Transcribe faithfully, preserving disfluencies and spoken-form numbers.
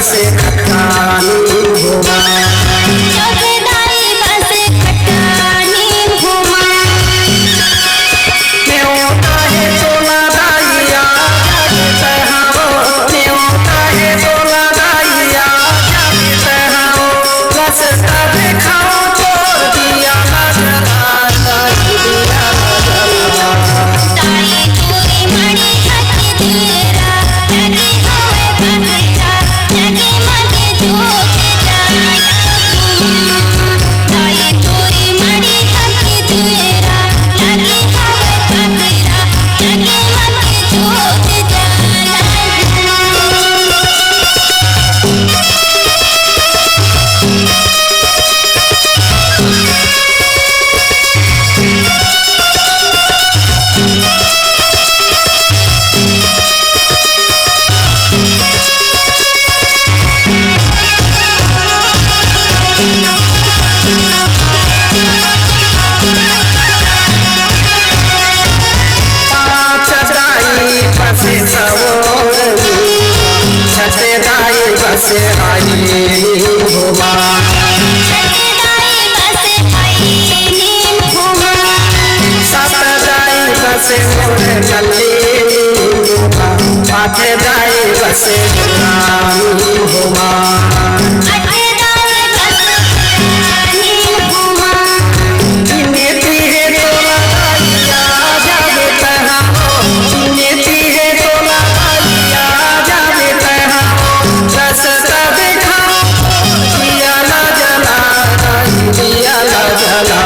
बसे खट्टा नीम घुमा। चौकीदारी बसे खट्टा नीम घुमा। नेवता हे तोला दाई आ जाबे तैं हा ओ, नेवता हे तोला दाई आ जाबे तैं हा ओ, रस्ता देखाओ तोर दिया ला जला, दाई दिया ला जला। ताई तोरी मणि हाथ तेरा, लगे हवे पकड़ा, लगे मत जोत जला। ताई तोरी मणि हाथ तेरा, लगे हवे पकड़ा, लगे मत जोत जला। पाँच दाई बसे सवोर, छठे दाई बसे आई नीम घुमा। छठे दाई बसे आई नीम घुमा। सात दाई बसे मोर कल्ली नीम घुमा। आठे दाई बसे नीम घुमा। आठे दाई बसे नीम घुमा। नीति हे तोला दाई आ जाबे तैं हा ओ, नीति हे तोला दाई आ जाबे तैं हा ओ, रस्ता देखा, दिया ला जला, दाई दिया ला जला।